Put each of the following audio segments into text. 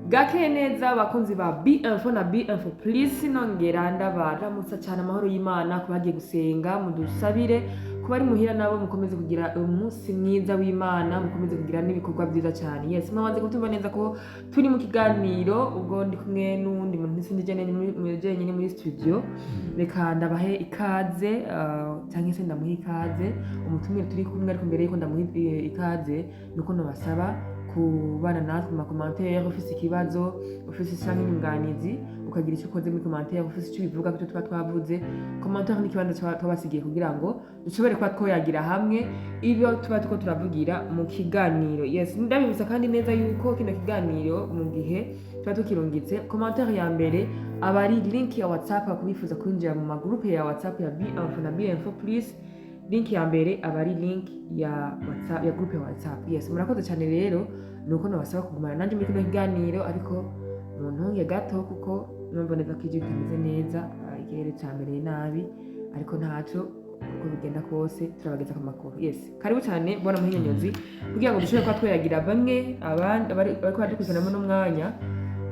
Bwakeye neza abakunzi ba B-Info na B-Info Plus. Nongera ndabaramutsa cyane, amahoro y'Imana ku bagiye gusenga, mudusabire ku bari muhira nabo, mukomeze kugira umunsi mwiza w'Imana, mukomeze kugira n'ibikorwa byiza cyane. Yes, mwabanze kutumva neza ko turi mu kiganiro, ubwo ndi kumwe n'uwundi muntu, sindi jenyine muri studio. Reka ndabahe ikaze, cyangwa se ndamuhe ikaze umutumire turi kumwe. Ariko mbere yuko ndamuha ikaze, nuko nabasaba kubana natwe mu ma commentaires. Ufise ikibazo, ufise canke inyunganizi, ukagira icyo ukoze muri commentaire, ufise icyo ubivuga kucyo tuba twavuze, commentaire ni ikibanza twabasigiye kugira ngo dushobore kuba twoyagira hamwe ibyo tuba turiko turavugira mu kiganiro. Yes, ndabibutsa kandi neza yuko kino kiganiro, mu gihe tuba tukirungitse, commentaire ya mbere aba ari link ya WhatsApp kubifuza kwinjira mu ma groupe ya WhatsApp ya B-Info na B-Info Plus. Link ya mbere aba ari link ya WhatsApp, ya groupe ya WhatsApp. Yes, murakoze cyane. Rero nuko nabasaba kugumana nanjye muri kino kiganiro, ariko muntunge gato kuko numva neza ko ijwi ritameze neza, ikirere camereye nabi, ariko ntaco, uko bigenda kose turabageza ku makuru. Yes, karibu cyane bwana Muhinyonyozi, kugira ngo dushobore kuba twayagira bamwe abandi bariko baradukurikiranamo n'umwanya,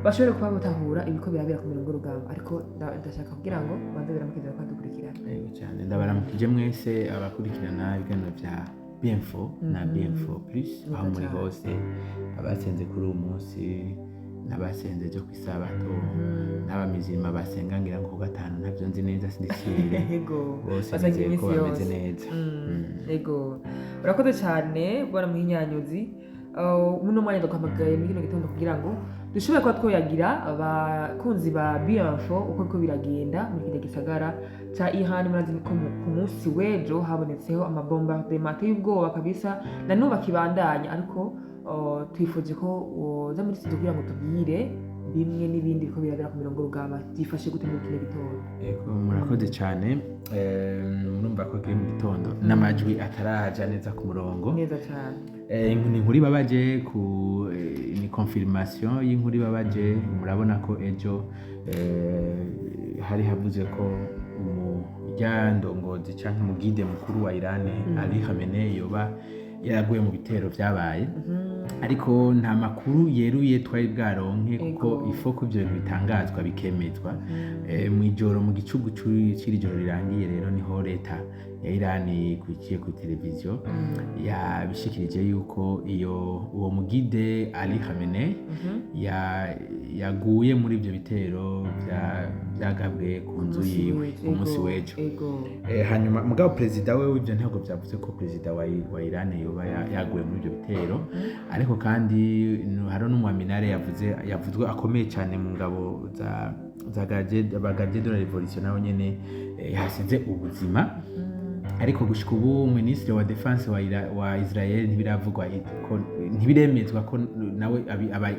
bashobore kuba batahura ibiko birabera ku mirongo y'urugamba. Ariko ndashaka kugira ngo banze biramukize bariko badukurikirana. Yego cyane, ndabaramukije mwese abakurikirana ibiganiro bya B-Info na B-Info Plus aho muri hose, abasenze kuri uwo munsi n'abasenze ejo ku isabato, n'abamizirima basenga ngira ngo ku gatanu, ntabyo nzi neza, sindisirire. Bose basenga nizeye ko iminsi bameze yose. neza. Ego, urakoze cyane bwana Muhinyanyuzi. Muno mwanya ndaguhamagaye muri kino gitondo kugira ngo dushobore kuba twoyagira abakunzi ba B-Info uko biriko biragenda muri kino gisagara ca Iran. Murazi ko ku munsi w'ejo habonetseho ama bombardement ateye ubwoba kabisa, na n'ubu akibandanya, ariko twifuje ko woza muri studio kugira ngo tubwire bimwe n'ibindi biriko birabera ku mirongo y'urugamba, byifashe gute muri kino gitondo. Yego, murakoze cyane. Murumva ko kiri mu gitondo n'amajwi ataraja neza ku murongo. Neza cyane. Ni inkuru ibabaje ku ni confirmation y'inkuru ibabaje. Murabona ko ejo hari havuze ko umurya ndongozi canke umu guide mukuru wa Iran, Ali Khamenei, yoba yaraguye mu bitero vyabaye, ariko nta makuru yeruye twari bwaronke kuko ifo ko ivyo bintu bitangazwa bikemezwa. Mw'ijoro, mu gicugu c'iri joro rirangiye rero, niho leta ya Iran iciye ku televiziyo yabishikirije yuko iyo uwo mu guide Ali Khamenei yaguye muri ivyo bitero vyagabwe ku nzu yiwe ku munsi w'ejo. Hanyuma mugabo perezida we ivyo ntabwo vyavuze ko perezida wa Iran yoba yaguye muri ivyo bitero. Ariko kandi hariho n'umuaminare yavuze, yavuzwe akomeye cyane mu ngabo za ba garde de la révolution, nawe nyene yasize ubuzima. Ariko gushika ubu minisitiri wa défense wa Israel ntibiravugwa ko, ntibiremezwa ko nawe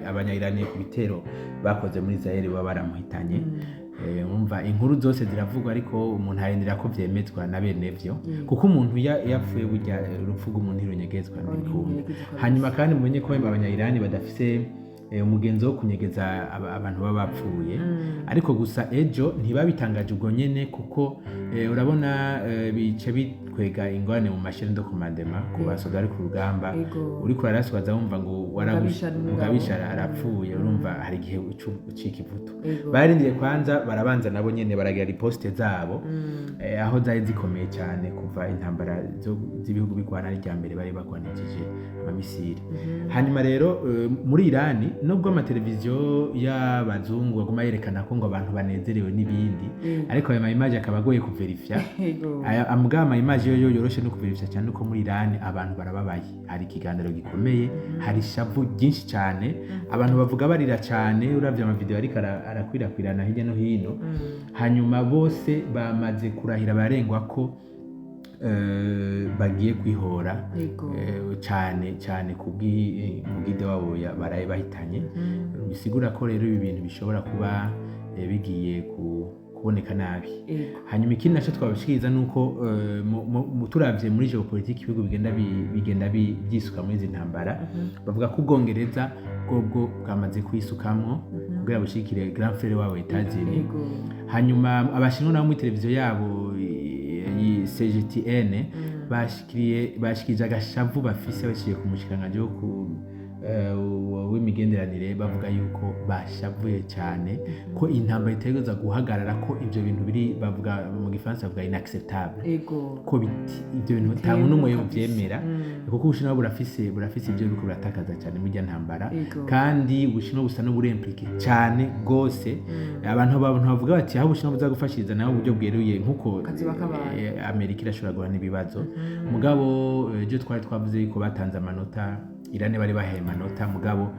abanya-Iran ku bitero bakoze muri Israel baba baramuhitanye. Umva, inkuru zose ziravugwa, ariko umuntu arindira ko vyemezwa na bene vyo, kuko umuntu yapfuye burya urupfu rw'umuntu ntirunyegezwa, ntibikunda. Ntirunyegezwa kabisa. Hanyuma kandi mumenye ko abanya-Iran badafise umugenzo wo kunyegeza abantu baba bapfuye. Ariko gusa ejo ntibabitangaje ubwo nyene, kuko urabona, bice bikwega ingorane mu ma chaînes de commandement ku basoda bari ku rugamba. Uriko uraraswaza wumva ngo Mugabisha n'umugabo. Mugabisha arapfuye, urumva hari igihe ucika ivutu. Barindiriye kwanza, barabanza nabo nyene baragira riposte zabo, aho zari zikomeye cyane kuva intambara z'ibihugu bigwana ari irya mbere bari bagwanishije ama missiles. Hanyuma rero muri Irani, nubwo amateleviziyo y'abazungu aguma yerekana ko ngo abantu banezerewe n'ibindi, ariko ayo ma images akaba agoye kuverifya. Aya ambwa ama images yo yoroshe no kuverifya cyane, uko muri Irani abantu barababaye, hari ikiganiro gikomeye, hari ishavu ryinshi cyane, abantu bavuga barira cyane, uravye ama vidéo ariko arakwirakwirana hirya no hino. Hanyuma bose bamaze kurahira barengwa ko bagiye kwihora cyane cyane kubw'umu guide wabo baraye bahitanye. Bisigura ko rero ibi bintu bishobora kuba bigiye kuboneka nabi. Hanyuma ikindi naco twabashikiriza nuko turavye muri géopolitique ibihugu bigenda byisuka muri izi ntambara, bavuga ko Ubwongereza bwobwo bwamaze kwisukamwo kugira bushigikire grand frère wabo Etats-Unis. Hanyuma Abashinwa nabo muri televiziyo yabo CGTN bashikiriye, bashikirije agashavu bafise bashiye ku mushikiranganji wo ku w'imigenderanire bavuga yuko bashavuye cyane ko intambara itegereza guhagarara, ko ibyo bintu biri, bavuga mu Gifaransa, bavuga inacceptable, ko ibyo bintu nta muntu n'umwe yovyemera, kuko Ubushinwa burafise ibyo buriko buratakaza cyane muri irya ntambara. Kandi Ubushinwa busa n'uburi impliqué cyane gose. Abantu bavuga bati aho Ubushinwa buza gufashiriza nawe uburyo bweruye nkuko Kazoba kabaye. Amerika irashobora guhana ibibazo. Mugabo ejo twari twavuze yuko batanze amanota, Irani bari bahaye amanota. Mugabo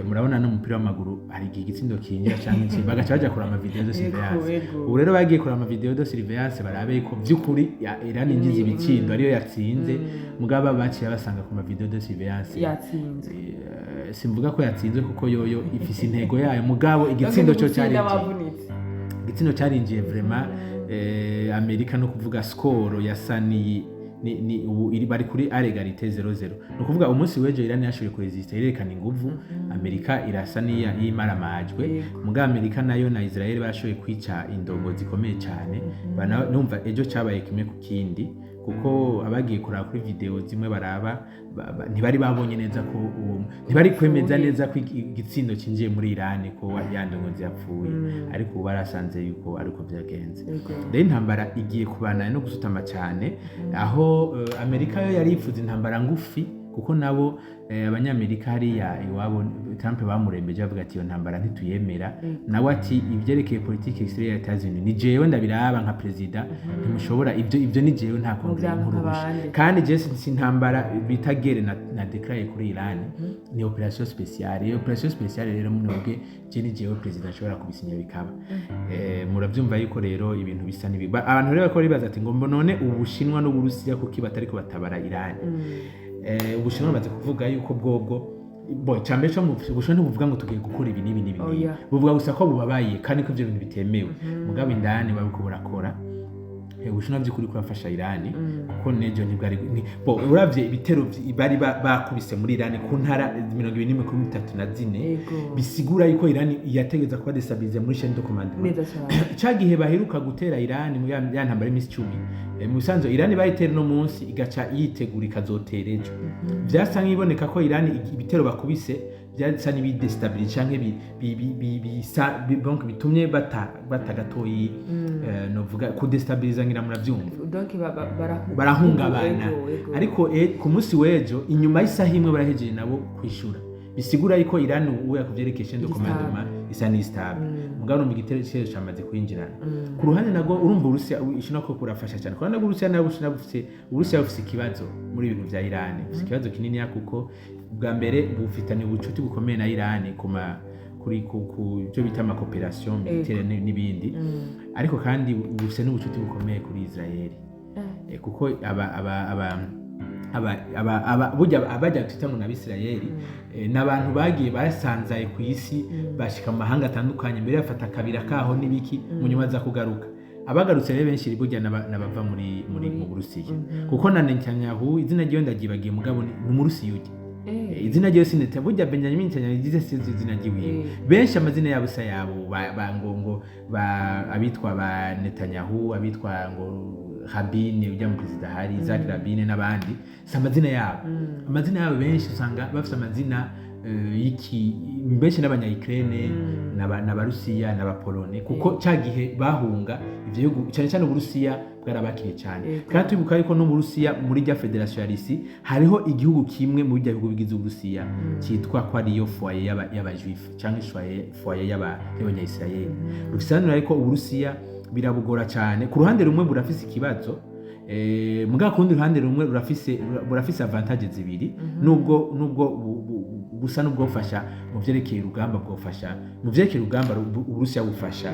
murabona n'umupira w'amaguru hari igihe igitsindo kinjira canke iki, bagaca baja kuraba ama vidéo de surveillance. Ubu rero bagiye kuraba ama vidéo de surveillance barabe ko vy'ukuri Irani yinjiza ibitsindo ariyo yatsinze. Mugabo baciye basanga ku ma vidéo de surveillance yatsinzwe. Simvuga ko yatsinzwe kuko yoyo ifise intego yayo, mugabo igitsindo cyo Gutsinda cyarinjiye. Wavunitse. Igitsindo cyarinjiye vraiment. Amerika no kuvuga score yasa ni ubu iri bari kuri à égalité 0-0. Ni ukuvuga umunsi w'ejo Irani yashoboye kuresista, irerekana inguvu. Amerika irasa n'iya yimaramajwe. Mugabo Amerika nayo na Israel barashoboye kwica indongo zikomeye cyane. Numva ejo cyabaye kimwe ku kindi, kuko abagiye kuraba kuri vidéo zimwe baraba ntibari babonye neza ko uwo ntibari kwemeza Yapfuye. neza ko igitsindo cinjiye muri Irani ko ya ndongozi yapfuye, ariko ubu barasanze yuko ariko byagenze. Rero intambara igiye kubandanya no gusutama cyane, aho Amerika yo yari yifuza intambara ngufi, kuko nabo Abanyamerika hariya iwabo Trump bamurembeje bavuga ati iyo ntambara ntituyemera. Nawe ati ibyerekeye politiki extérieure ya Etats-Unis ni jewe ndabiraba nka perezida, ntimushobora ibyo ni jewe, nta congrès Muvyanka nkuru busha. bande. Kandi je si intambara bita guerre na déclaré kuri Iran, ni opération spéciale. Iyo opération spéciale rero mwebwe je ni jewe perezida nshobora kubisinya bikaba. Muravyumva yuko rero ibintu bisa n'ibi. Abantu rero bariko baribaza ati ngo none Ubushinwa n'Uburusiya kuki batariko batabara Iran? Ubushinwa bamaze kuvuga yuko bwobwo bo cyambere cyo Ubushinwa ntibuvuga ngo tugiye gukora ibi n'ibi n'ibi n'ibi. Oya. Buvuga gusa ko bubabaye kandi ko ivyo bintu bitemewe, mugabo indani bariko burakora. Ubushinwa by'ukuri kurafasha Irani, kuko nejo ntibwari bo uravye ibitero bari bakubise muri Irani ku ntara 21 kuri 34, bisigura yuko Irani yategeza kuba déstabilisée muri chaîne de commandement. Neza cyane. Ca gihe baheruka gutera Irani mu ya ntambara y'imisi 10, mu bisanzwe Irani bayitera no munsi igaca yitegura ikazotera ejo. Vyasa nk'iboneka ko Irani ibitero bakubise byasa n'ibidestabilise canke donc bitumye bata gatoyi, novuga kudestabiliza, ngira muravyumva. Donc Barahungabana. Ego. Ariko ku munsi w'ejo inyuma y'isaha imwe barahejeje nabo kwishura, bisigura yuko Iran ubu yakuvyerekeye chaîne de Iri commandement isa ni stable. Mugabo urumva igitero cyejo camaze kwinjirana. Ku ruhande nagwo urumva Uburusiya ishina ko kurafasha cyane. Ku ruhande rw'Uburusiya nabwo Uburusiya bufise ikibazo muri ibintu vya Iran, bufise ikibazo kinini, kuko bwa mbere bufitanye ubucuti bukomeye na Iran ku ma kuri ku byo bita ama coopération militaire n'ibindi, ariko kandi bufise n'ubucuti bukomeye kuri Israel. Kuko aba aba aba aba aba aba burya abajya twita ngo n'Abisirayeli ni abantu bagiye basanzaye ku isi, bashika mu mahanga atandukanye, mbere bafata akabira kaho n'ibiki, mu nyuma aza kugaruka. Abagarutse rero benshi burya n'abava muri mu Burusiya, kuko na Netanyahu izina ryiwe ndagyibagiye, mugabo ni Umurusiya ujya. Izina ryiwe sineta burya Benjamin Netanyahu igize si izina ryiwe. Benshi amazina yabo sa yabo ba ngo ba abitwa ba Netanyahu, abitwa ngo Rabin ujya mu perezida hari Isaac Rabin n'abandi, si amazina yabo. Amazina yabo benshi usanga bafite amazina y'iki, benshi n'abanya Ukraine n'Abarusiya n'Abapolone, kuko cya gihe bahunga ivyo bihugu cyane cyane Uburusiya bwarabakiriye cyane. Kandi twibuka yuko no mu Burusiya muri rya Fédération ya Russie hariho igihugu kimwe muri bya bihugu bigize Uburusiya cyitwa ko ariyo foyer y'abajuif cyangwa foyer y'Abanya-Israel. Bisobanura yuko Uburusiya birabugora cyane. Ku ruhande rumwe burafise ikibazo, mugabo ku rundi ruhande rumwe burafise avantage zibiri, nubwo busa n'ubwofasha mu vyerekeye urugamba, bwofasha mu vyerekeye urugamba. Uburusiya bufasha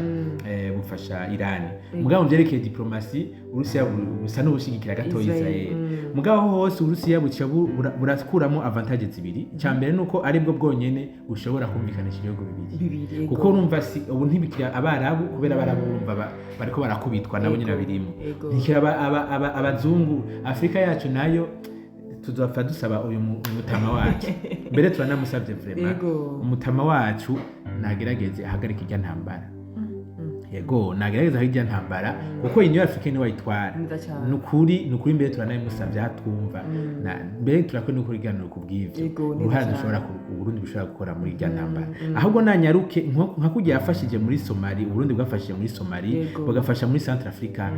bufasha Irani, mugabo mu vyerekeye diplomatie Uburusiya busa n'ubushigikira gatoya Israel. Israel. Mugabo hose Uburusiya buca burakuramo avantage zibiri. Icya mbere nuko aribwo bwonyene bushobora kumvikanisha ibihugu bibiri. Bibiri, ego. Kuko urumva si ubu ntibikira Abarabu, kubera Abarabu urumva bariko barakubitwa nabo nyine birimo. Ntikira abazungu. Afurika yacu nayo tuzapfa dusaba uyu mutama wacu, mbere turanamusabye vraiment. Umutama wacu nagerageze ahagarike irya ntambara. Yego, nagerageza hirya ntambara, kuko Union Africaine niwe ayitwara. Neza cyane. Nukuri mbere turanabimusavye aho twumva. Mbere turakwiye no kuriganira ku bw'ivyo, Yego, neza uruhare cyane. dushobora Uburundi bushobora gukora muri irya ntambara. Ahubwo nanyaruke nka kurya yafashije muri Somali, Uburundi bwafashije muri Somali, bugafasha muri Centre Africa.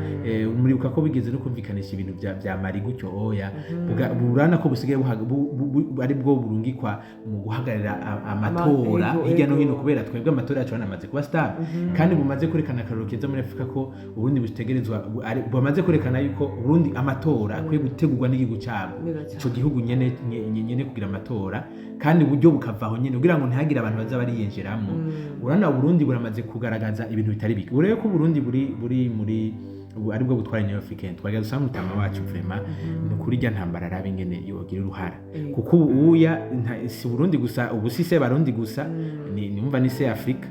Muribuka ko bigeze no kumvikanisha ibintu vya Mali gutyo. Oya, burana ko busigaye ari bwo burungikwa mu guhagararira amatora hirya no hino, kubera twebwe amatora yacu yanamaze kuba stable, kandi bumaze kwerekana akarorero keza muri Afurika ko Uburundi butegerezwa bamaze kwerekana yuko Uburundi amatora akwiye gutegurwa n'igihugu cyabo. Neza cyane. Ico gihugu nyene nyene kugira amatora, kandi uburyo bukavaho nyene kugira ngo ntihagire abantu baza bariyenjeramo. Urabona Uburundi buramaze kugaragaza ibintu bitari bike. Ubu rero ko Uburundi buri muri ubu aribwo butwara Union Africaine, twagira dusaba mutama wacu vraiment, ni ukuri irya ntambara arabe ingene yogira uruhara, kuko ubu uya si Burundi gusa, ubu si se Barundi gusa, ni nimva ni se Afrika.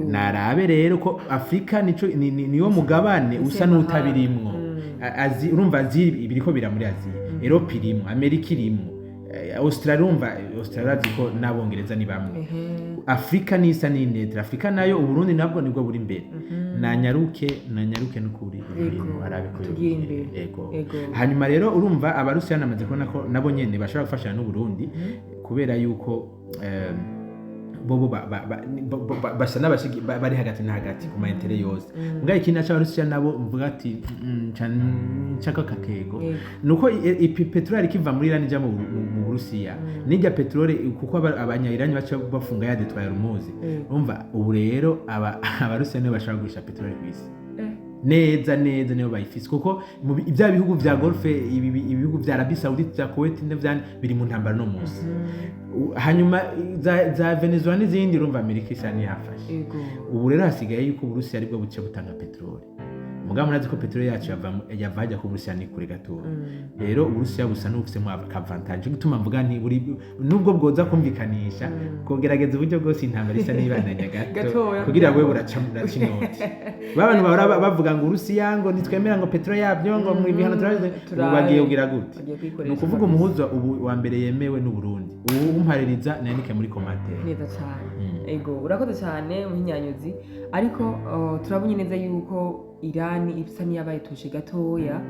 Narabe rero ko Afrika nico niwo mugabane usa n'utabirimwo. Urumva Aziya ibiriko bira muri Aziya, Europe irimwo, Amerika irimwo, Australia, urumva Australia urazi ko n'Abongereza ni bamwe. Afrika nisa n'inetera Afrika nayo, Uburundi nabwo nibwo buri imbere. Nanyaruke, nanyaruke n'ukuri ibintu arabe ko Tugire imbere. Yego. Hanyuma rero urumva Abarusiya namaze kubona ko nabo nyene bashobora gufashanya n'Uburundi, kubera yuko bobo basa n'abashigi bari hagati na hagati ku ma intérêts yose. Mbwa ikindi naco Abarusiya nabo mvuga ati nshaka kakego, nuko peteroli ikiva muri Iran ija mu Burusiya, nijya peteroli, kuko abanya-Iran baca bafunga ya détroit ya Hormuz. Urumva ubu rero Abarusiya nibo bashobora kugurisha peteroli ku isi neza neza, niyo bayifise, kuko bya bihugu vya Golfe, ibihugu vya Arabie Saoudite, vya Kuwait n'ivya biri mu ntambara no munsi. Hanyuma za Venezuela n'izindi, urumva Amerika isa niyafashe. Ubu rero hasigaye yuko Uburusiya aribwo buce butanga peteroli. Mugabo murazi ko peteroli yacu yava hajya ku Burusiya, ni kure gatoya. Rero Uburusiya busa n'ubufisemo akavantage, gutuma mvuga nti buri nubwo bwoza kumvikanisha, kugerageza uburyo bwose intambara isa n'ibandanya gato, Gatoya, kugira we buraca inoti. Ba bantu bahora bavuga ngo Urusiya ngo ntitwemera ngo peteroli yabyo, ngo mu bihano turabizi, ubu Turabe. bagiye kugira gute? Bagiye kuyikoresha Ni ukuvuga kabisa. umuhuza ubu wa mbere yemewe n'Uburundi. Ubu umpaririza nandike muri commentaire. Neza cyane. Ego, urakoze cyane muhinyanyuzi, ariko turabonye neza yuko Irani isa n'iyabaye tushe gatoya,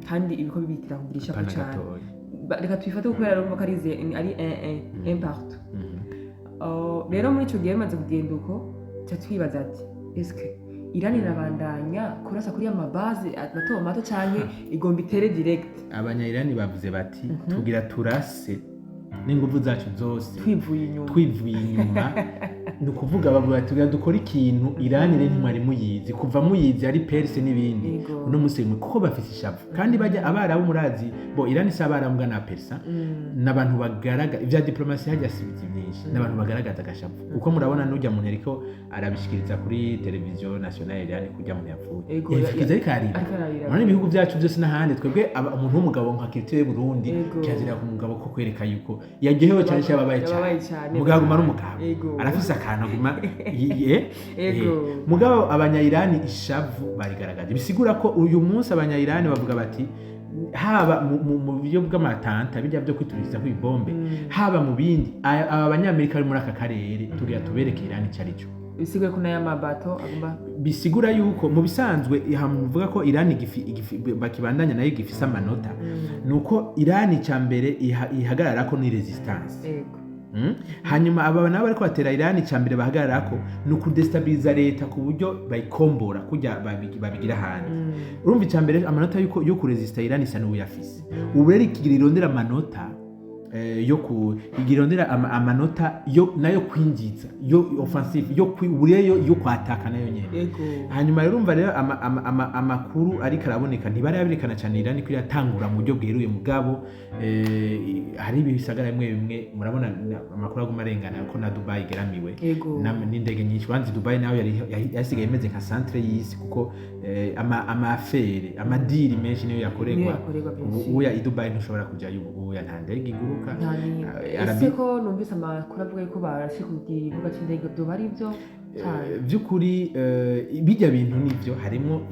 kandi ibiko bibitira kugirisha Apana cyane. gatoya. Reka tubifate kubera urumva ko ari ari un un partout. Rero muri ico gihe bimaze kugenda uko, tuca twibaza ati eske Irani irabandanya kurasa kuri ama bases mato mato canke igomba itere direct? Abanya-Irani bavuze bati tugira turase n'inguvu zacu zose, twivuye inyuma. Twivuye inyuma. Ni ukuvuga bavuga bati tugira dukore ikintu. Irani rero ntimwari muyizi, kuva muyizi ari Perse n'ibindi. Uno munsi kuko bafise ishavu, kandi bajya Abarabu, murazi bo Irani si Abarabu mbwa na Persa, n'abantu bagaragaza ibya diplomasi hajya si ibiti byinshi, n'abantu bagaragaza agashavu, kuko murabona n'ujya muntu ariko arabishikiriza kuri televiziyo nationale Irani, kujya muntu yapfuye yabikiza ariko ararira. Ariko ararira. Murabona ibihugu byacu byose n'ahandi, twebwe umuntu w'umugabo nka culture y'Uburundi, kirazira ku mugabo ko kwereka yuko yaryohewe cyane cyangwa yababaye Yababaye cyane. cyane. Mugabo aguma ari umugabo, arafise akantu aguma Mugabo abanya-Irani ishavu barigaragaje, bisigura ko uyu munsi abanya-Irani bavuga bati haba mu buryo bw'amatanta bijya byo kwituriza kw'ibombe, haba mu bindi, aba banyamerika bari muri aka karere tugira tubereke Irani ico ari cyo. Bisigure ko n'aya mabato agomba Bisigura yuko mu bisanzwe mvuga ko Irani bakibandanya nayo gifise amanota, nuko Irani ca mbere ihagarara ko ni résistance. Hanyuma aba nabo bariko batera Irani, ca mbere bahagarara ko ni ukudestabiliza leta ku buryo bayikombora kurya babigira ahandi. Urumva ica mbere amanota yuko yo kuresista Irani isa n'uyafise. Ubu rero ikigira irondera amanota yo ku igira irondera amanota yo nayo kwinjiza yo offensive yo ubu rero yo kwataka nayo nyene. Hanyuma rero urumva rero amakuru ariko araboneka, ntibaraberekana cyane Irani ko iratangura mu buryo bweruye, mugabo hari ibisagara bimwe bimwe murabona amakuru aguma arengana ko na Dubai igeramiwe n'indege nyinshi. Wanzi Dubai nawe yasigaye imeze nka centre y'isi, kuko ama affaires, ama deals menshi niyo yakorerwa. Niyo yakorerwa, bien Ubu sûr. uya i Dubai ntushobora kujayo ubu, uya nta ndege iguruka. Nta n'imwe. Ese ko numvise amakuru avuga yuko barashe ku kibuga c'indege, vyoba ari byo cyane? By'ukuri bijya bintu nivyo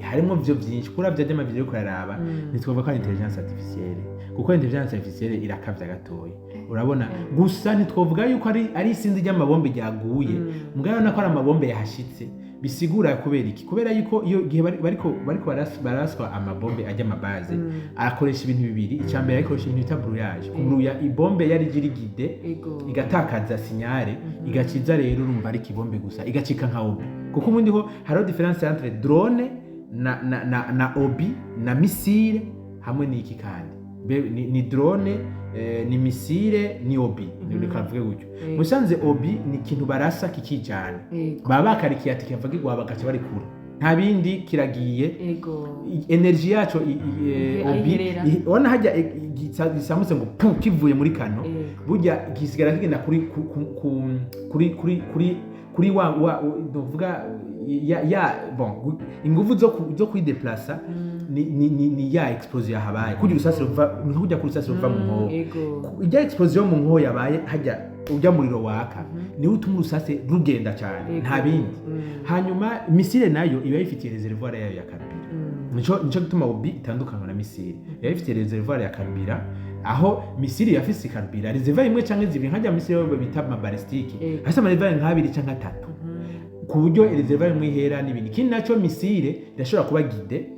harimo vyo byinshi kuri bya by'amavideo kuraraba. Ntitwavuga ko ari intelligence artificielle, kuko intelligence artificielle irakavya gatoya. Urabona gusa ntitwavuga yuko ari isinzi ry'amabombe ryaguye, mugabo urabona ko ari amabombe yahashitse. Bisigura kubera iki? Kubera yuko iyo gihe bariko baraswa amabombe ajya amabaze, akoresha ibintu bibiri. Icya mbere, akoresha ibintu bita brouillage, kubruya ibombe yari iri guidée, igatakaza signal, igaciza. Rero urumva ari ikibombe gusa, igacika nka obus, kuko ubundi ho hariho différence entre drone na obus na missile hamwe n'iki. Kandi ni drone, ni missile, ni obus. Reka mvuge gutyo. Musanze obus ni ikintu barasa kikijana, baba bakarikiye ati kiva kigwa, bagaca barikura, nta bindi, kiragiye. Énergie yaco obus ayiherera. Ubona hajya gisamutse ngo pu kivuye muri kano, burya gisigara kigenda kuri ku, ku, ku, kuri kuri kuri kuri wa wa novuga ya bon, inguvu zo kwideplasa ni ya explosion yahabaye, kugira urusasi ruva, ni kujya ku rusasi ruva mu nkoho. Ijya explosion mu nkoho yabaye hajya, ujya muriro waka niwo utuma urusase rugenda cyane, nta bindi. Hanyuma missile nayo iba yifitiye réservoir yayo ya carburant. Nico gituma obus itandukanywa na missile, iba ifitiye réservoir ya carburant, aho missile yafise carburant réservoir imwe canke zibiri, nkajya missile yo bita ama balistique, afise ama réservoir nk'abiri canke atatu, ku buryo réservoir imwe ihera n'ibindi. Ikindi naco, missile irashobora kuba guidée.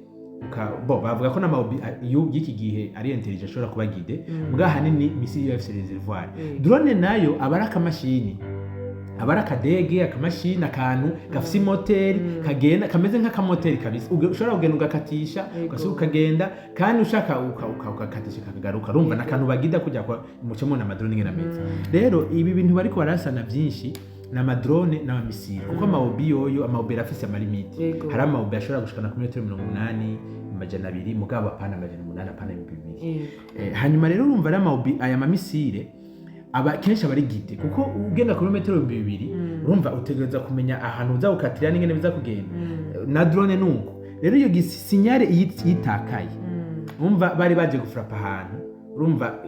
Bo bavuga ko n'ama obus y'iki gihe ari intelligent, ashobora kuba guidé, mbwa ahanini missile iba ifise réservoir. Drone nayo aba ari akamashini, aba ari akadege, akamashini, akantu gafise imoteri, kagenda kameze nk'akamoteri kabisa. Ushobora kugenda ugakatisha, ugasuka ukagenda, kandi ushaka ukakatisha kakagaruka. Urumva ni akantu bagida kujya kwa muco mubona ama drone ingene ameze. Rero ibi bintu bariko barasana byinshi ni ama drone n'ama missile, kuko ama obus yoyo, ama obus arafise ama limites. Hari ama obus ashobora gushikana ku metero 80, 200, mugabo apana 800, apana 2000. Hanyuma rero urumva rero ama obus, aya ma missile aba kenshi aba ari guidé, kuko ugenda ku birometero 2000, urumva utegereza kumenya ahantu uza gukatira n'ingene biza kugenda. Na drone nuko. Rero iyo signal yitakaye, urumva bari baje gufrapa ahantu, urumva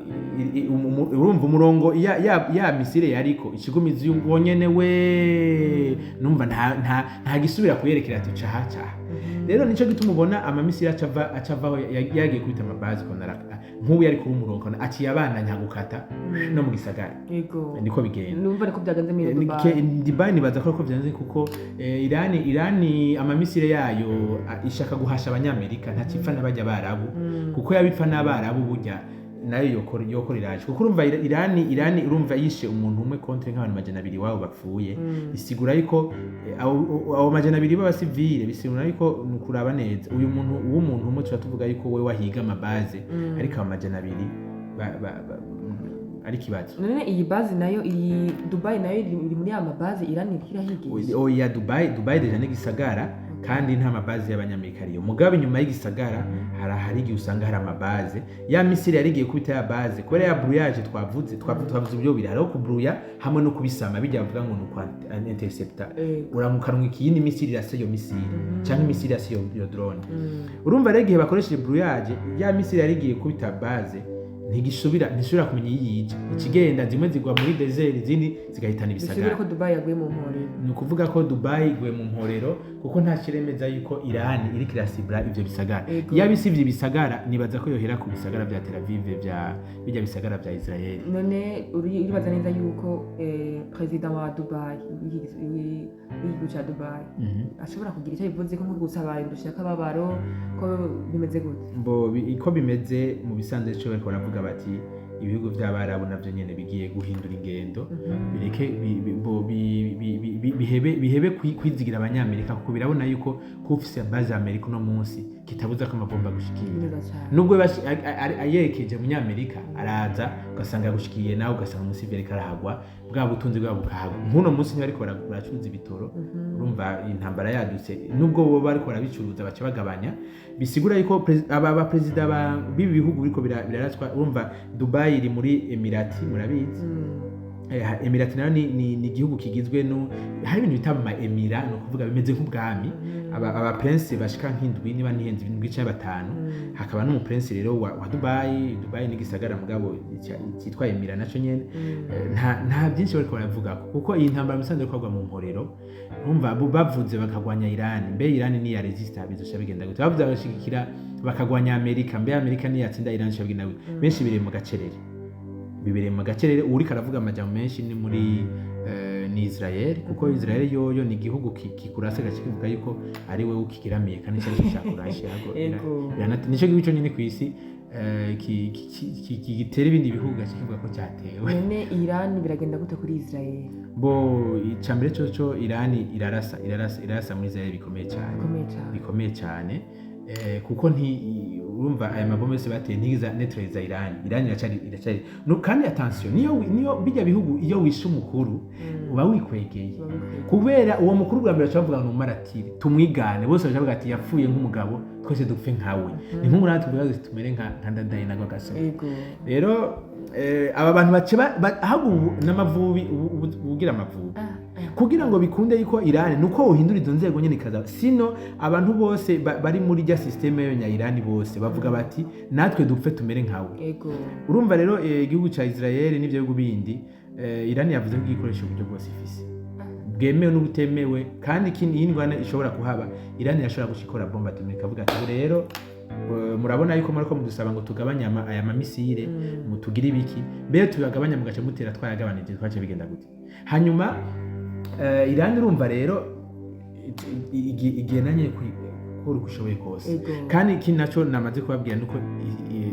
urumva umurongo ya missile yariko ikigumizi wonyene we, numva nta gisubira kuyerekera ati caha caha. Rero nico gituma ubona ama missile acavaho yagiye kubita ama bases, ukabona nk'ubu yari kuba umurongo, ukabona aciye abandanya gukata no mu gisagara. Niko bigenda. Numva niko byagenze muri Dubai. Dubai nibaza ko byanze, kuko Irani ama missile yayo ishaka guhasha abanyamerika, ntakipfa n'abajya barabu, kuko yabipfa n'abarabu burya nayo yokora iraje, kuko urumva Irani urumva yishe umuntu umwe contre nk'abantu 200 wabo bapfuye, isigura yuko abo 200 b'abasivile, bisigura yuko ni ukuraba neza uyu muntu w'umuntu umwe, tuba tuvuga yuko we wahiga ama bases, ariko abo 200 ari ikibazo. None iyi base nayo, iyi Dubai nayo iri muri ya ma bases Irani iriko irahigisha? Oya, Dubai déjà ni gisagara, kandi nta ma bases y'abanyamerika ariyo. Mugabo inyuma y'igisagara hari igihe usanga hari ama bases. Ya missile yari igiye kubita ya base kubera ya brouillage twavuze. Twavuze uburyo bubiri: hariho kubruya hamwe no kubisama, bijya bavuga ngo ni ukwa interceptor. Uramukanwa ikiyindi missile irasa iyo missile, cyangwa missile irasa iyo drone. Urumva rero igihe bakoresheje brouillage, ya missile yari igiye kubita base ntigisubira, ntisubira kumenya iyo yija ikigenda. Zimwe zigwa muri désert, izindi zigahitana Bisubire ibisagara. ko Dubai yaguye mu mporero. Ni ukuvuga ko Dubai iguye mu mporero, kuko nta kiremeza yuko Iran iriko irasibura ivyo bisagara. Iyo isivye ibisagara, nibaza ko yohera ku bisagara vya Tel Aviv, vya bijya bisagara vya Israel. None uribaza neza yuko perezida wa Dubai, w'igihugu ca Dubai, ashobora kugira icyo bivuze ko nko gusaba indusha y'akababaro, ko bimeze gute? Mbo iko bimeze mu bisanzwe, cyo bariko baravuga bati ibihugu vy'abarabu navyo nyene bigiye guhindura ingendo, bireke bo bihebe kwizigira abanyamerika, kuko birabona yuko kuba ufise base ya Amerika uno munsi kitabuza ko amabomba gushikira. Neza cyane. Nubwo ayerekeje munyamerika, araza ugasanga yagushikiye nawe, ugasanga umusivili ariko arahagwa, bwa butunzi bwabo bukahagwa. Nk'uno munsi ntibariko baracuruza ibitoro. Urumva intambara yadutse, nubwo bo bariko barabicuruza baca bagabanya. Bisigura yuko aba baperezida b'ibi bihugu biriko biraraswa, urumva Dubai iri muri Emirati, murabizi. Emirati nayo ni igihugu kigizwe no hari ibintu bita ama émirats, ni ukuvuga bimeze nk'ubwami. Aba prince bashika nk'indwi, niba ntihenze, indwi canke batanu. Hakaba n'umu prince rero wa Dubai. Dubai ni igisagara mugabo cyitwa émirat naco nyene. Nta byinshi bariko baravuga, kuko iyi ntambara musanzwe ikorwa mu mporero. Urumva bavuze bakagwanya Iran, mbe Iran ni ya resista, bizosha bigenda gute? Bavuze bagashigikira bakagwanya Amerika, mbe Amerika ni yatsinda Iran, bisha bigenda gute? Benshi biri mu gacerere, bibereye mu gacerere. Uriko aravuga amajambo menshi ni muri ni Israel, kuko Israel yoyo ni igihugu kikurasa kivuga yuko ari wewe ukigiramiye kandi cyari cyakurashe. Nico gihugu cyonyine ku isi gitera ibindi bihugu kivuga ko cyatewe. None Iran biragenda gute kuri Israel? Bo, icambere cyo Iran irarasa, irarasa, irarasa muri Israel bikomeye cyane. Bikomeye cyane. Bikomeye cyane, kuko nti urumva aya mabombe yose bateye ntigiza neutraliza Iran. Iran iracari no, kandi attention, niyo bijya bihugu iyo wishe umukuru uba wikwegeye, Uba wikwegeye. kubera uwo mukuru bwa mbere baca bavuga ngo ni umumaratiri, tumwigane. Bose baca bavuga ati yapfuye nk'umugabo, twese dupfe nkawe. Ni nk'ubu natwe tuvuga tuti tumere nka Ndadaye na Rwagasore. Rero aba bantu bace ahubwo ubu n'amavubi, ubu ugira amavubi kugira ngo bikunde yuko Iran nuko uhindura izo nzego nyine ikaza, sino abantu bose bari muri rya système y'abanya Iran bose bavuga bati natwe dupfe tumere nkawe. Urumva rero, igihugu ca Israel n'ivyo bihugu bindi, Iran yavuze ko igikoresha uburyo bwose ifise bwemewe n'ubutemewe. Kandi ikindi, iyi ndwana ishobora kuhaba, Iran irashobora guca ikora bombe atomique, ikavuga ati ubu rero murabona yuko muriko mudusaba ngo tugabanye aya mamisire, mutugire ibiki, mbere tubagabanya mugaca mutera twayagabanije, twace bigenda gute? Hanyuma Iran urumva rero igihe nanye gukora uko ushoboye kose. Kandi ikindi naco namaze kubabwira nuko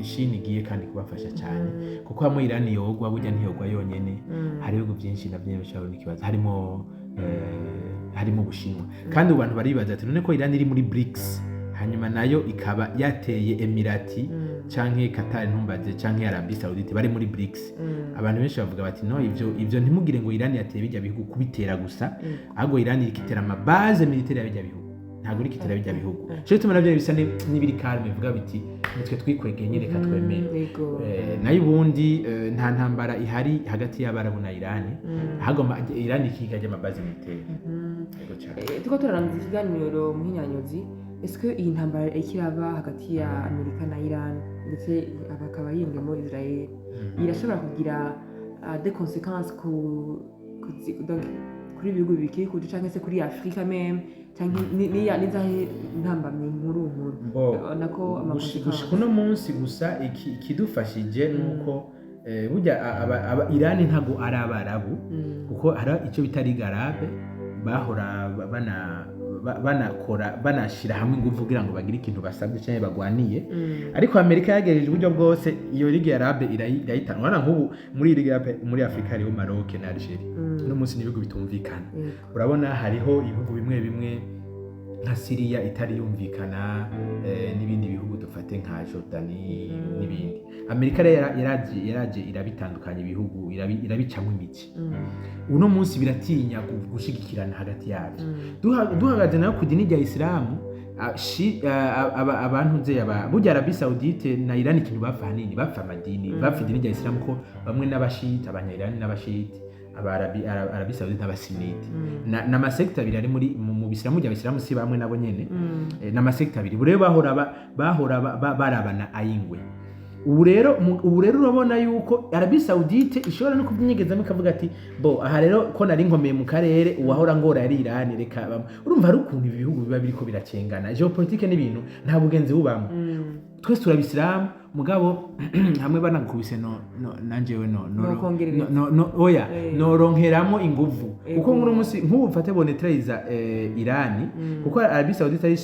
Chine igiye kandi kubafasha cyane, kuko hamwe Iran yogwa, burya ntiyogwa yonyene. Hari ibihugu byinshi navyo bishobora n'ikibazo, harimo Ubushinwa. Kandi ubu bantu baribaza ati none ko Iran iri muri BRICS, hanyuma nayo ikaba yateye Emirati canke Qatar, ntumbaze, canke Arabie Saoudite bari muri BRICS, abantu benshi bavuga bati no, ivyo ntimugire ngo Iran yateye bijya bihugu kubitera gusa, ahubwo Iran iriko itera ama base militaire ya bijya bihugu, ntabwo iriko itera bijya bihugu. Cyo gituma navyo bisa n'ibiri calme, bivuga biti nitwe twikwegeye nyine, reka twemere. Nayo ubundi nta ntambara ihari hagati y'Abarabu na Iran, ahubwo Iran ikiga ry'ama base militaire. Yego cyane. Turiko turarangiza ikiganiro, Muhinyanyozi, est-ce iyi ntambara iriko iraba hagati ya Amerika na Iran, ndetse bakaba yiyongeyemo Israel, irashobora kugira des conséquences donc, kuri ibihugu bikikuje canke se kuri Afrika même, canke nizahe ntambamyi nkuru nkuru? Bo, nako ama gushika conséquences. Uno munsi gusa ikidufashije nuko burya Iran ntago ari Abarabu, kuko hari icyo bita Ligue Arabe bahora banakora, banashira hamwe ingufu kugira ngo bagire ikintu basabye cyangwa bagwaniye. Ariko Amerika yagerageje uburyo bwose iyo Ligue Arabe irayitanga. Urabona nk'ubu muri Ligue Arabe muri Afurika hariho Maroc na Algeria. Uno munsi ni ibihugu bitumvikana. Urabona hariho ibihugu bimwe bimwe nka Siriya itari yumvikana, n'ibindi bihugu dufate nka Jordani n'ibindi. Amerika rero yaraje irabitandukanya ibihugu, irabicamo imici. Uno munsi biratinya gushigikirana hagati yabyo. Duhagaze nayo ku dini rya Isilamu, abantu nze burya Arabie Saoudite na Iran ikintu bapfa hanini bapfa amadini, bapfa idini rya Isilamu, ko bamwe n'abashite, abanya-Iran n'abashite, Arabie Saoudite n'abasinite. N'amasekta abiri ari muri mu bisilamu bya bisilamu, si bamwe nabo nyene. N'amasekta abiri. Ubu rero bahora barabana ayingwe. Ubu rero urabona yuko Arabie Saoudite ishobora no kubyinyegezamo ikavuga ati bo aha rero ko nari nkomeye mu karere, uwahora ngora yari Iran, reka bamwe. Urumva hari ukuntu ibi bihugu biba biriko biracengana géopolitique n'ibintu nta bugenzi bubamo. Twese turabisilamu, mugabo hamwe banagukubise no nanjewe no Nokongerereza. no, oya, noronkeramo inguvu, kuko nk'uno munsi nk'ubu mfate bonetraiza Irani, kuko Arabie Saoudite ari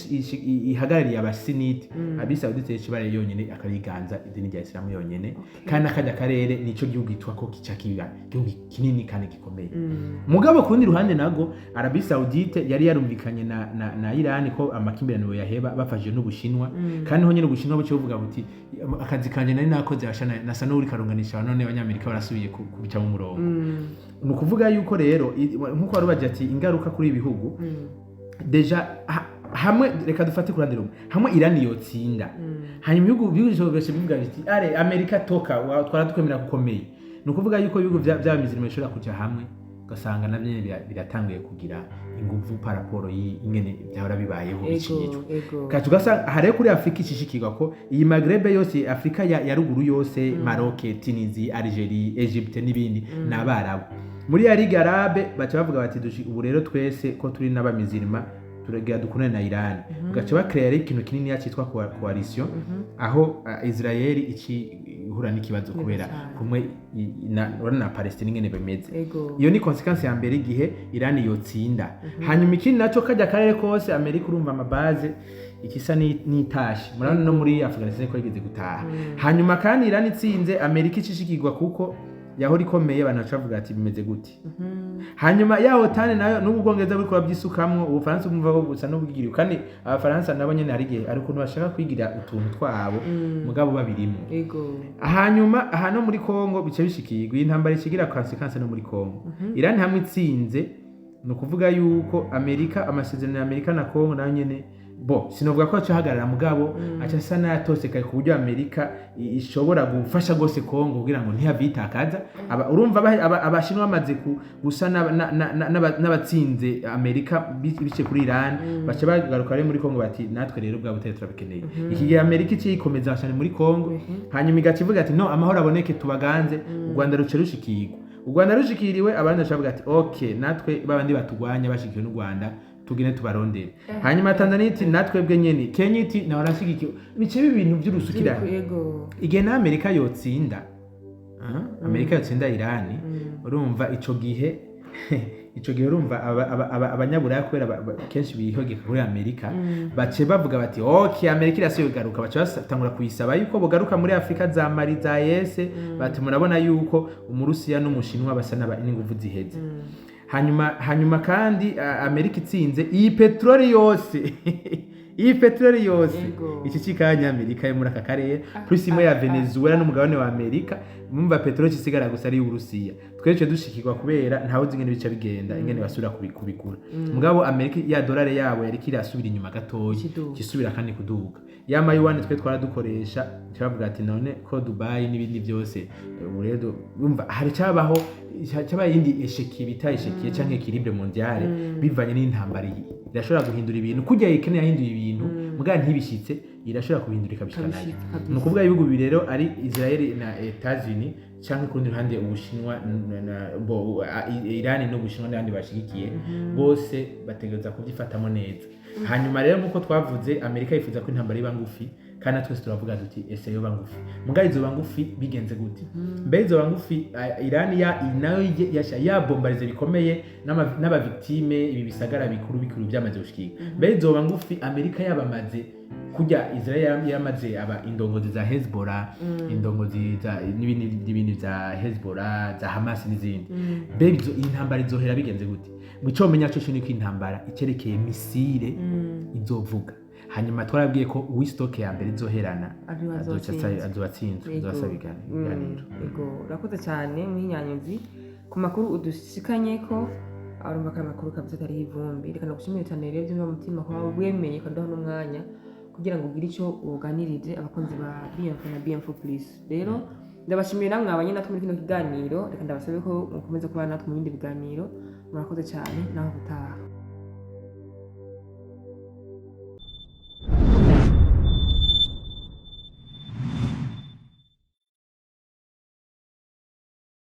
ihagarariye abasinite. Arabie Saoudite yishibare yonyene akariganza idini rya Isilamu yonyene, kandi akajya karere nico gihugu gitwa ko kica kiba igihugu kinini kandi gikomeye. Mugabo ku rundi ruhande nago Arabie Saoudite yari yarumvikanye na Iran ko amakimbirane yaheba bafashije n'Ubushinwa. Kandi ho nyene Ubushinwa buce buvuga buti akazi kanje nari nakoze asha nasa n'uri karunganisha, none Abanyamerika barasubiye kubica mu murongo. Ni ukuvuga yuko rero nkuko wari ubaje ati ingaruka kuri ibi bihugu, déjà hamwe reka dufate ku ruhande rumwe, hamwe Iran yotsinda, hanyuma ibihugu byose bivuga biti are Amerika toka twara twemera gukomeye, ni ukuvuga yuko ibihugu by'abamizirima bishobora kuja hamwe, ugasanga navyo nyene biratanguye kugira inguvu par rapport y'ingene byahora bibayeho bicinyijwe. Kaca ugasanga aha rero kuri Afurika ishishikirwa ko iyi Maghreb yose, Afurika ya ruguru yose, Maroc, Tunisie, Algerie, Egypte n'ibindi, ni Abarabu. Muri ya Ligue Arabe baca bavuga bati ubu rero twese ko turi n'abamizirima turagira dukundane na Iran. Ugaca bakrea rero ikintu kinini cyitwa coalition, aho Israel ici guhura n'ikibazo Neza kubera cane. kumwe urabona na Palestine ingene bimeze. Iyo ni conséquence ya mbere igihe Iran yotsinda. Hanyuma ikindi naco, kajya karere kose Amerika, urumva ama bases ikisa n'itashi, murabona no muri Afghanistan ko yigeze gutaha. Hanyuma kandi Iran itsinze, Amerika icishikirwa kuko yahora ikomeye, abantu baca bavuga ati: "Bimeze gute?" Hanyuma ya OTAN nayo, n'ubu Ubwongereza buriko babyisukamwo, Ubufaransa bumva ko busa n'ubwigiriwe, kandi Abafaransa nabo nyene hari igihe ari ukuntu bashaka kwigira utuntu twabo mugabo babirimo. Hanyuma aha no muri Congo bice bishikirwa, iyi ntambara ikigira conséquence no muri Congo. Iran hamwe itsinze, ni ukuvuga yuko Amerika, amasezerano ya Amerika na Congo nayo nyene, bo sinovuga ko aca ahagarara, mugabo aca asa n'ayatosekaye, ku buryo Amerika ishobora gufasha rwose Congo kugira ngo ntihave itakaza. Urumva Abashinwa bamaze gusa n'abatsinze Amerika biciye kuri Iran, baca bagaruka rero muri Congo bati: "Natwe rero bwa butare turabikeneye." Iki gihe Amerika iciyikomeza cyane muri Congo, hanyuma igaca ivuga ati: "No amahoro aboneke, tubaganze." U Rwanda ruce rushikirwa. U Rwanda rushikiriwe, abandi baca bavuga ati: "Ok, natwe babandi batugwanya bashikiwe n'u Rwanda, tugende tubarondere." Hanyuma Tanzania iti: "Natwe bwe nyene." Kenya iti: "Nawe arashigikiwe." Bice ibintu by'urusukirane. Igihe na Amerika yotsinda, Amerika yotsinda Irani, urumva ico gihe urumva abanyaburaya, kubera kenshi bihogeka kuri Amerika, bace bavuga bati: "Ok, Amerika irasubiye kugaruka." Bace batangura kuyisaba yuko bogaruka muri Afrika, za Mali, za yese, bati: "Murabona yuko Umurusiya n'Umushinwa basa n'inguvu ziheze." Hanyuma kandi Amerika itsinze, iyi peteroli yose, iyi peteroli yose iki cikanya Amerika yo muri aka karere, plus imwe ya Venezuela n'umugabane wa Amerika, mumva peteroli isigara gusa ari iy'Uburusiya. Twece dushikirwa kubera ntawe uzi ingene bica bigenda, ingene basubira kubigura. Mugabo Amerika ya dolari yabo yariko irasubira inyuma gatoya, Kiduga. kisubira kandi kuduga. Ya mayuwani twe twaradukoresha, turavuga ati: "None ko Dubai n'ibindi byose, ubu rero urumva hari cyabaho, cyabaye iyindi échec bita échec canke équilibre mondiale." Bivanye n'intambara iyi irashobora guhindura ibintu, kurya Ukraine yahinduye ibintu mugabo ntibishitse, irashobora kubihindura ikabishika nayo. Ikabishitsa, kabisa. Ni ukuvuga ibihugu bibiri rero, ari Israel na Etats-Unis, canke ku rundi ruhande Ubushinwa Iran n'Ubushinwa n'abandi bashigikiye bose, bategereza kubyifatamo neza. Hanyuma rero nk'uko twavuze, Amerika yifuza ko intambara iba ngufi, kandi natwese turavuga tuti: "Ese yoba ngufi?" Mugabo izoba ngufi bigenze gute? Mbe izoba ngufi Iran ya nayo yasha yabombarize bikomeye n'aba victimes, ibi bisagara bikuru bikuru byamaze gushikika? Mbe izoba ngufi Amerika yabamaze kurya Israel yamaze aba indongozi za Hezbollah, indongozi za n'ibindi n'ibindi bya Hezbollah, za Hamas n'izindi? Mbe iyi ntambara izohera bigenze gute? Mu cyo menya cyo niko intambara icyerekeye missile izovuga. Hanyuma twarabwiye ko uwi stock ya mbere izoherana Ariwe azoca azotsinda. Azoba atsinzwe, azoba asaba ibiganiro. Ego, urakoze cyane Muhinyanyuzi ku makuru udushikanye, ko urumva ko ari amakuru kabisa atariho ivumbi. Reka nagushimire cyane rero byumva mutima kuba wemeye ukaduha n'umwanya kugira ngo ugire icyo uganirije abakunzi ba BMF na BMF Plus. Rero ndabashimiye namwe abanye natwe muri kino kiganiro. Reka ndabasabe ko mukomeza kubana natwe mu bindi biganiro. Murakoze cyane, naho gutaha.